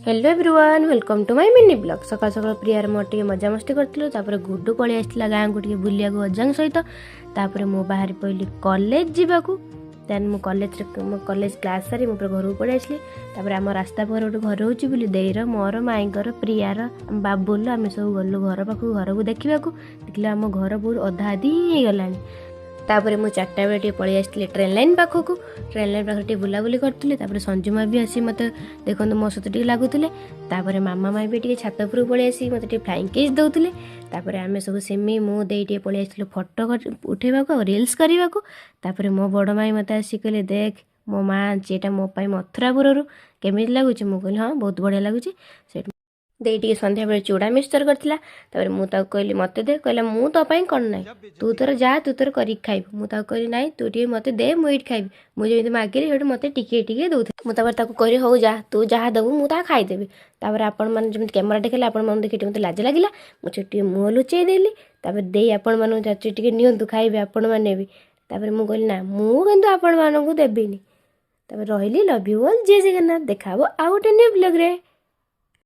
Hello everyone, welcome to my mini vlog. ସକାଳୁ ସକାଳୁ ପ୍ରିୟାର ମୋର ଟିକେ ମଜାମସ୍ତି କରିଥିଲୁ। ତାପରେ ଗୁଡୁ ପଳେଇ ଆସିଥିଲା ଗାଁକୁ ଟିକେ ବୁଲିବାକୁ ଅଜାଙ୍କ ସହିତ। ତାପରେ ମୁଁ ବାହାରି ପଡ଼ିଲି କଲେଜ ଯିବାକୁ। ଦେନ୍ ମୁଁ କଲେଜରେ ମୋ କଲେଜ କ୍ଲାସ୍ ସାରି ମୁଁ ପୁରା ଘରକୁ ପଳେଇ ଆସିଲି। ତାପରେ ଆମ ରାସ୍ତା ପାଖରେ ଗୋଟେ ଘର ହେଉଛି ବୋଲି ଦେଇର, ମୋର, ମାଇଁଙ୍କର, ପ୍ରିୟାର, ବାବୁଲ, ଆମେ ସବୁ ଗଲୁ ଘର ପାଖକୁ ଘରକୁ ଦେଖିବାକୁ। ଦେଖିଲେ ଆମ ଘର ବହୁତ ଅଧା ଅଧି ହିଁ ହେଇଗଲାଣି। ତାପରେ ମୁଁ 4ଟା ବେଳେ ଟିକେ ପଳେଇ ଆସିଥିଲି ଟ୍ରେନ୍ ଲାଇନ୍ ପାଖକୁ। ଟ୍ରେନ୍ ଲାଇନ୍ ପାଖରେ ଟିକେ ବୁଲାବୁଲି କରିଥିଲି। ତାପରେ ସଞ୍ଜୁମା ବି ଆସି ମୋତେ ଦେଖନ୍ତୁ ମୋ ସହିତ ଟିକେ ଲାଗୁଥିଲେ। ତାପରେ ମାମା ମାଇଁ ବି ଟିକେ ଛାତ ଉପରକୁ ପଳେଇ ଆସିକି ମୋତେ ଟିକେ ଫ୍ଲାଇଂ କିସ୍ ଦେଉଥିଲେ। ତାପରେ ଆମେ ସବୁ ସିମି, ମୁଁ, ଦେଇ ଟିକେ ପଳେଇ ଆସିଥିଲୁ ଫଟୋ ଉଠେଇବାକୁ ଆଉ ରିଲ୍ସ କରିବାକୁ। ତାପରେ ମୋ ବଡ଼ ମାଇଁ ମୋତେ ଆସି କହିଲେ, "ଦେଖ, ମୋ ମା ଆଣିଛି ଏଇଟା ମୋ ପାଇଁ ମଥୁରାପୁରରୁ, କେମିତି ଲାଗୁଛି?" ମୁଁ କହିଲି, "ହଁ, ବହୁତ ବଢ଼ିଆ ଲାଗୁଛି।" ସେଇଠୁ ଦେଇ ଟିକେ ସନ୍ଧ୍ୟାବେଳେ ଚୁଡ଼ା ମିକ୍ସଚର କରିଥିଲା। ତାପରେ ମୁଁ ତାକୁ କହିଲି, "ମୋତେ ଦେ।" କହିଲା, "ମୁଁ ତୋ ପାଇଁ କ'ଣ ନାହିଁ, ତୁ ତୋର ଯା, ତୁ ତୋର କରିକି ଖାଇବୁ।" ମୁଁ ତାକୁ କହିଲି, "ନାଇଁ, ତୁ ଟିକେ ମୋତେ ଦେ, ମୁଁ ଏଇଠି ଖାଇବି।" ମୁଁ ଯେମିତି ମାଗିଲି, ସେଇଠୁ ମୋତେ ଟିକେ ଟିକେ ଦେଉଥିଲା। ମୁଁ ତାପରେ ତାକୁ କହିଲି, "ହଉ ଯା, ତୁ ଯାହା ଦେବୁ ମୁଁ ତାହା ଖାଇଦେବି।" ତାପରେ ଆପଣମାନେ ଯେମିତି କ୍ୟାମେରା ଦେଖିଲେ, ଆପଣମାନଙ୍କୁ ଦେଖି ଟିକେ ମୋତେ ଲାଜ ଲାଗିଲା। ମୁଁ ସେଠି ଟିକେ ମୁହଁ ଲୁଚେଇ ଦେଲି। ତାପରେ ଦେଇ ଆପଣମାନଙ୍କୁ, "ଚାଚୁ, ଟିକେ ନିଅନ୍ତୁ, ଖାଇବେ ଆପଣମାନେ ବି।" ତାପରେ ମୁଁ କହିଲି, "ନା, ମୁଁ କିନ୍ତୁ ଆପଣମାନଙ୍କୁ ଦେବିନି।" ତାପରେ ରହିଲି। Love you all, Jay Jagannath. ଦେଖା ହବ ଆଉ ଗୋଟେ ନ୍ୟୁ ବ୍ଲଗ୍ରେ।